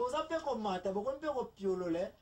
Boza mpe komata, bokomi mpe kopiolole.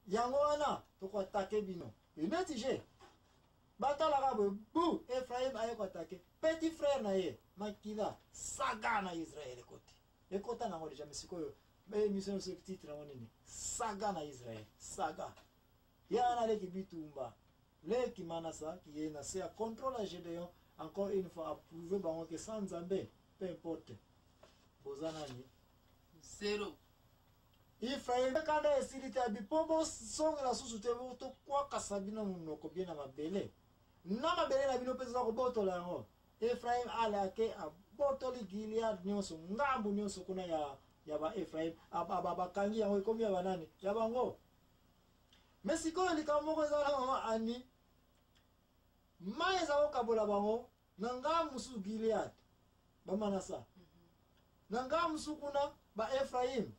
Yango wana tokoatake bino. Neti je batalaka boye bu Ephraim aye koatake petit frère na ye makila saga na Israël ekoti ekota nango deja. Mais sikoyo émission nyonso titre yango nini? Saga na Israël, saga ye wana leki bitumba leki Manasa qui est na se ya contrôle ya Gédéon. Encore une fois approuvé bango ke sans Nzambe, peu importe boza nani. Zero. Ephraim kanda esili te, abi mpo bosongela susu te, tokwakasa bino monoko bien na mabele na mabele na bino mpe toza kobotola yango. Ephraim ale ake abotoli Gilead nyonso, ngambu nyonso kuna ya ba Ephraim bakangi yango, ekomi ya banani? Ya bango. Me sikoyo likambo moko eza na mama Ani, mai eza kokabola bango na ngambu mosusu Gilead bamanasa, na ngambu mosusu kuna ba Ephraim.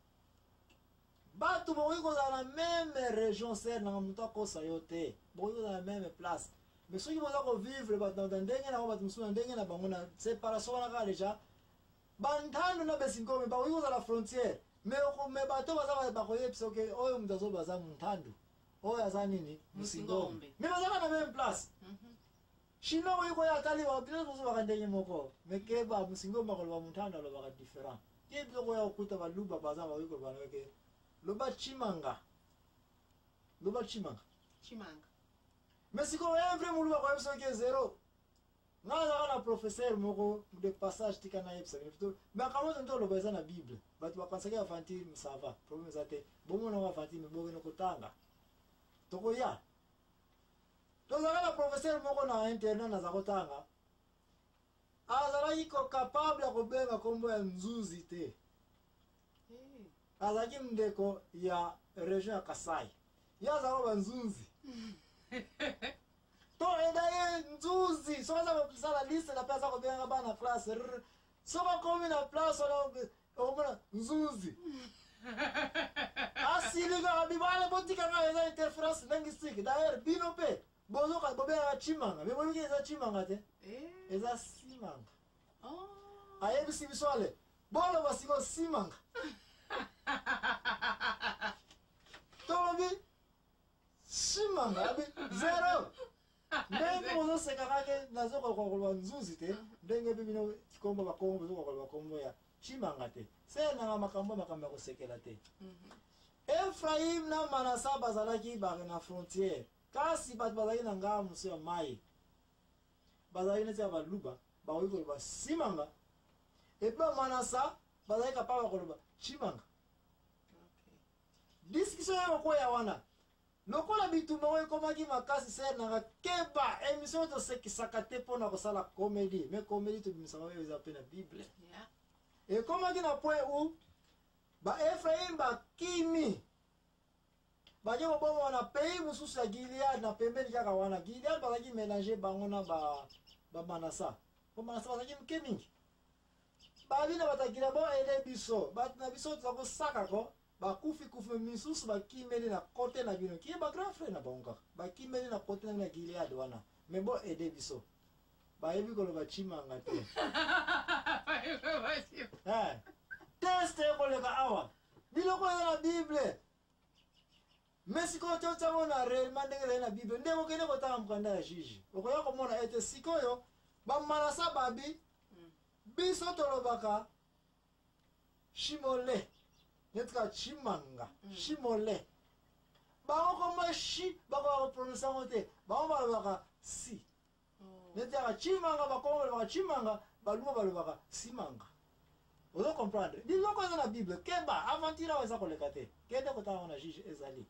Bato bokoki kozala na même région, ser nanga moto akosa yo te, bokoki kozala na même place, mais soki boza kovivre bato na ndenge nango, bato mosusu na ndenge na bango, na séparation wana kaka déjà. Bantandu na besinkomi bakoki kozala frontière, mais bato baza bakoyebisa oke oyo moto azoba aza muntandu, oyo aza nini? Musingombe. Mais bazaka na même place. Chinois oyo koya atali bino bozobaka ndenge moko, mais keba, musingombe akoloba muntandu alobaka différent. Ye biloko ya kokuta baluba baza bakoki koloba na ke loba chimanga, loba chimanga. Chimanga. Mais sikoyo un vrai moluba koyebisa oke zéro. Nga azalaka na professeur moko de passage, tika nayebisa bino plutôt makambo oyo oloba eza na Bible. Bato bakanisaki aventure, ça va, problème eza te, bomonaka aventure, mais bokende kotanga, tokoya. Tozalaka na professeur moko na internat naza kotanga, azalaki capable ya kobenga nkombo ya nzuzi te. Azalaki ndeko ya région ya Kasai, ye azalaka banzunzi to eda ye nzuzi. Soki aza kosala liste na mpe aza kobengaka bana classe, soki akomi na place wana okomona nzuzi asili kaka bibale, botikaka, eza interférence linguistique. D'ailleurs bino mpe bozoka bobengaka chimanga, mais boyoki eza chimanga te, eza simanga. Ayebisi biso ale boloba sikoyo simanga, tolobi simanga, abi zero. Ndenge bozoseka kake, nazokoka koloba nzuzi te, ndenge mpe bino kombo bakongo bozokoka koloba kombo ya chimanga te. Se nanga makambo ya kosekela te. Efraim na Manasa bazalaki na frontière, kasi bato bazalaki na ngambo mosusu ya mai bazalaki neti ya baluba, bakoki koloba simanga, epe bamanasa bazalaki capable ya koloba chimanga. Discussion ya kokwea wana lokola bitumba oyo ekomaki makasi. Ser nanga keba, émission oyo tosekisaka te mpona kosala comédie, mais comédie tobimisaka oyo eza mpe na Bible. Ekomaki na point où baefraim bakimi, bake koboma na pays mosusu ya Gilead na pembeni kaka wana. Gilead bazalaki mélange bango na bamanasa, po Manasa bazalaki moke mingi. Babi na bato ya Gilead: "Boaider biso, bato na biso toza kosaka ko bakufi kufi, misusu bakimeli na côté na bino." Kie bagrand frère na bango kaka bakimeli na côté na bino ya Gilead wana, mais boaider biso, bayebi koloba chimanga te. Teste ekoleka awa, biloko eza na Bible, mais sikoyo totiango na réellement ndenge ezali na Bible. Ndenge okende kotanga mokanda ya Juge, okoya komona ete sikoyo bamanasa babi: "Biso tolobaka shimole neti kaka chimanga, shimole." Bango kombo shi bakoka koprononce yango te, bango balobaka si neti kaka chimanga. Bakongo balobaka chimanga, baluba balobaka simanga. Ozo comprendre? Biloko eza na Bible, keba, aventure awa eza koleka te. Kende kotanga ngo na Juge, ezali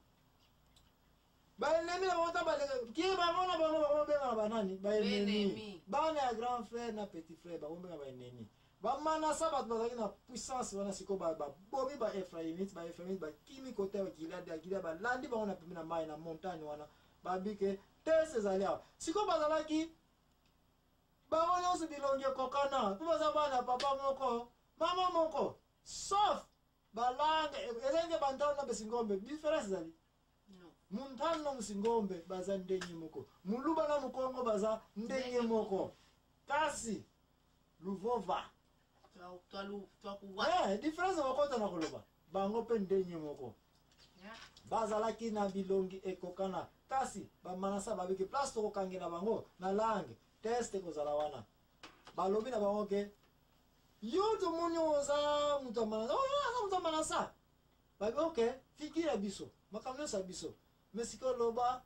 baennemi na bango. Ta baleka kie bango na bango bakobenga banani? Baennemi. Bana ya grand frère na petit frère bakobenga baennemi. Bamanasa bato bazalaki na puissance wana, sikoyo babomi baefraimite. Baefraimite bakimi côté ya Gilead, ya Gilead balandi bango na pembe na mai na montagne wana. Babike tese ezali awa. Sikoyo bazalaki bango nyonso bilongi ekokana, mpo baza bana papa moko, mama moko, sauf balangue ezali nde bantalo na besingombe. Différence ezali muntano na musingombe baza ndenge moko, muluba na mukongo baza ndenge moko, kasi luvova différence bakota na koloba. Bango mpe ndenge moko. Bazalaki na bilongi ekokana, kasi bamanasa babiki place tokokangela bango na langue test ekozala wana. Balobi na bango ke yo tomoni oza moto ya Manasa, oh, aza moto ya Manasa. Babi ok, figure ya biso, makambo nyonso ya biso. Mais sikoyo loba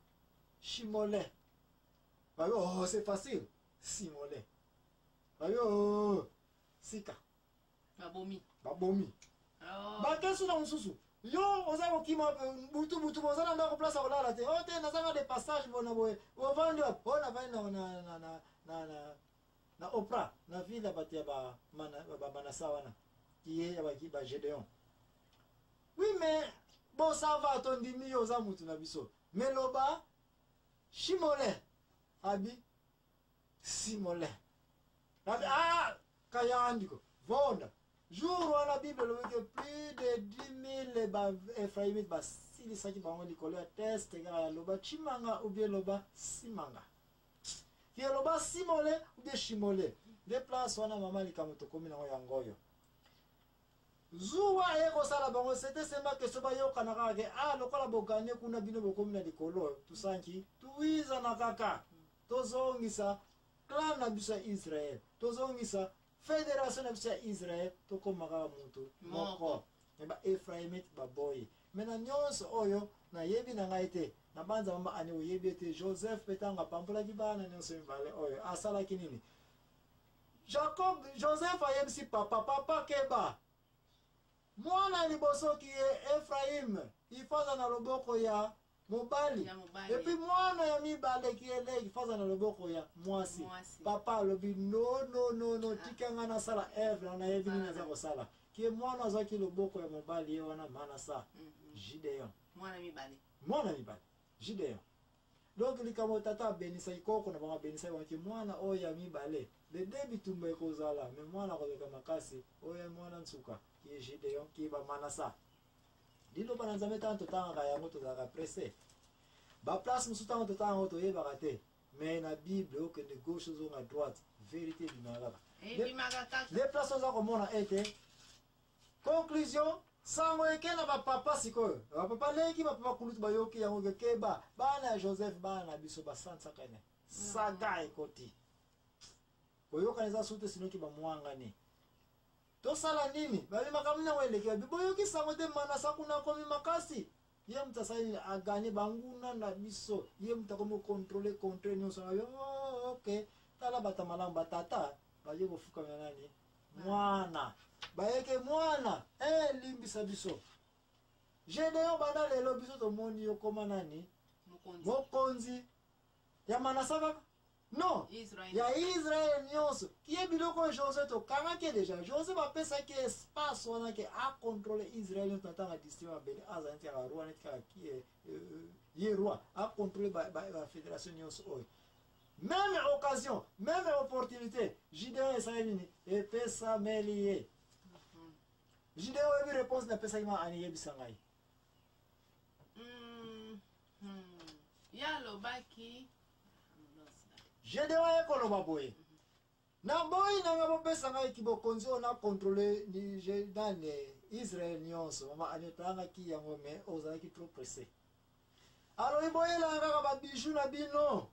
Shimole. Babi oh, c'est facile. Simole. Babi oh, sika. Babomi. Babomi. Oh. Bakesu na mosusu. Yo oza kokima butu butu boza na ndako place ya kolala te. Oh te nazanga de passage bona boye. Ovandi wapi? Oh navandi na na na na na na na Oprah, na ville ya bato ya ba mana ba Manasa wana. Kiye ya ba ba Gédéon. Oui mais bon ça va tondimi yo oza mutu na biso. Mais loba Shimole abi Simole. Abi ah kayandiko vonda. Jour wana Bible elobi ke plus de 10 000 ba Ephraimites basilisaki bango likolo ya test kaka ya loba chimanga ou bien loba simanga. Ke loba simole ou bien shimole. Nde place wana mama likambo tokomi nango yango oyo. Zuwa eye kosala bango c'était seulement question bayokana kaka ke ah lokola boganye kuna bino bokomi na likolo tusanki tuwizana kaka tozongisa clan na biso ya Israël, tozongisa fédération na biso ya Israël, tokóma kaka mutu moko. Me ba Ephraimite baboyi. Me na nyonso oyo nayebi na ngai te, na banza mama ani oyebi ete Joseph mpe ntango apambolaki bana nyonso mibale oyo asalaki nini? Jacob, Joseph ayebisi papa, papa keba. Mwana liboso ki ye Ephraim, ifaza na loboko ya mobali. Ya mobali. Et puis mwana ya mibale ki ye Leki, ifaza na loboko ya mwasi. Mwasi. Papa alobi no no no no, tika nga nasala œuvre nayebi nini naza kosala. Ki ye mwana azwaki loboko ya mobali ye wana Manasa, Gideon. Mwana mibale. Mwana mibale, Gideon. Donc likambo tata abenisaki koko na bango abenisaki bango ki mwana oyo ya mibale le deux bitumba ekozala me mwana akozalaka makasi oyo ya mwana nsuka ki Gideon ki ba Manasa. Liloba na Nzambe ntango totangaka yango tozalaka presse. Ba place mosusu ntango totangaka yango toyebaka te. Mais na Bible okende gauche ozonga droite, vérité ebimaka kaka. Ebimaka kaka. Les places oza komona ete conclusion sango eke na bapapa sikoyo bapapa leki bapapa kulutu bayoki yango ke keba bana ya Joseph bana na biso basansaka ne saga ekoti koyokana eza su te sinoki bamwangani tosala nini babi makambo nango eleki babi boyoki sango te Manasa kuna akomi makasi ye moto asali nini aganye banguna na biso ye moto akomi kokontrole contre nyonso na yo. Oh, ok tala bato ya malamu batata baye kofukamela nani mwana bayeke mwana limbisa biso Gedeon banda lelo biso tomoni yo koma nani Mokonzi. Mokonzi ya Manasa kaka non Israël. Ya Israël nyonso kie biloko oyo Joseph tokangaki deja Joseph apesaki espace wana ke akontrole Israël nyonso na ntango ya district mabele aza neti kaka roi neti kaka kie ye roi akontrole ba fédération nyonso oyo. Même occasion, même opportunité, Gideon esali nini epesameli ye. Gideon oyebi réponse napesaki ma ani yebisa ngai. Ya alobaki Gedeon aye koloba boye naboyi nanga bopesa ngai kibokonzi oyo na contrôle nani Israël nyonso. Mama ani otangaki yango mais ozalaki trop pressé. Alobi boyelanga kaka ba bijoux na bino.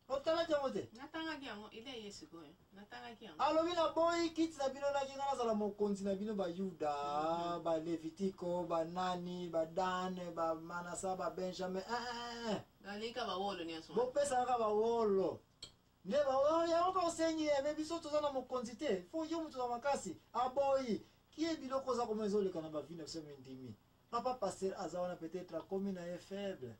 Otalaki yango te? Natangaki yango, ile ye sikoyo. Natangaki yango. Alobi naboyi kiti na bino naki nga nazala mokonzi na bino bayuda, ba Levitiko, ba nani, ba Dan, ba Manasa, ba Benjamin. Nalinga bawolo nyonso. Bopesa kaka bawolo. Nde bawolo yango ka osengi ye, me biso toza na mokonzi te. Fo yo moto na makasi aboyi. Kie biloko oza komona ezoleka na ba vie na biso mindimi. Papa pasteur aza wana peut-être akomi na ye faible.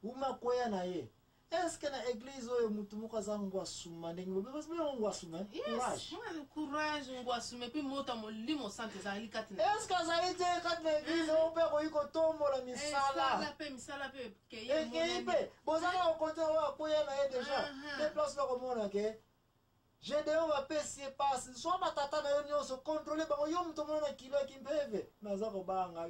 Uma kweya na ye. Est-ce que na église oyo mutu moko aza ngwasuma ndenge bobe basi boye ngwasuma? Yes, Courage. Courage ngwasuma et puis moto molimo sante ezali kati na. Est-ce que azali te kati na église oyo mpe akoki kotombola misala? Misala pe misala pe ekei Ekei mpe bozali na kokonte oyo akweya na ye déjà. Nde place bakomona ke Gedeon bapesi ye pasi zwa batata na yo nyonso contrôle bango yo moto omona na kilo ya kimpeve naza kobanga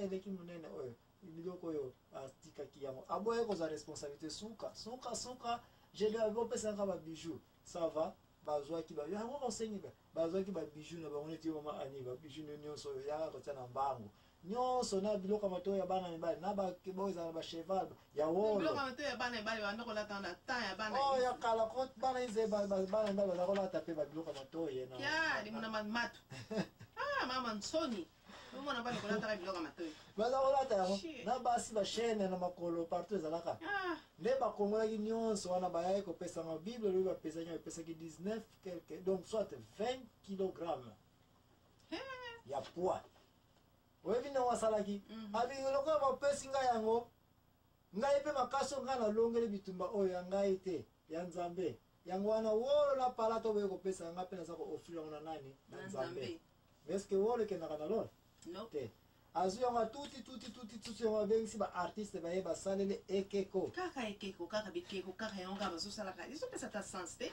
eleki monene oyo biloko oyo atikaki yango aboye kozwa responsabilité suka suka suka Gedeon bopesaka ba bijoux ça va. Bazwaki ba yango osengi ba bazwaki ba bijoux na bango neti yo mama Annie, ba bijoux no nyonso oyo yaka kotia na mbangu nyonso na biloko ya matoyi ya bana mibali na ba oyo ezala na ba cheval ya wolo. Biloko ya matoyi ya bana mibali banda kolata na temps ya bana. Oh ya kala ko bana ize ba bana mibali baza kolata pe ba biloko ya matoyi na. Kia limuna matu. Ah mama nsoni. Omona bana kolataka biloko ya matoyi. Baza kolata yango na basi ba chaîne na makolo partout ezalaka. Ah. Nde bakongolaki nyonso wana bayaki kopesa yango Bible elobi bapesaki yango epesaki 19 quelque donc soit 20 kilogrammes ya poids. Oyebi ndenge asalaki? Mm. Abi lokola bapesi ngai yango ngai mpe makasi oyo ngai nalongeli bitumba oyo ya ngai te ya Nzambe. Yango wana wolo na palata oyo boye kopesa ngai mpe naza ko offrir yango na nani? Na Nzambe. Mais est-ce que wolo ekendaka na lola? No. Te. Azwi yango atuti tuti tuti tuti yango abengisi ba artiste baye basaleli ekeko. Kaka ekeko kaka bikeko kaka yango kaka bazosalaka ezopesa ata sens te.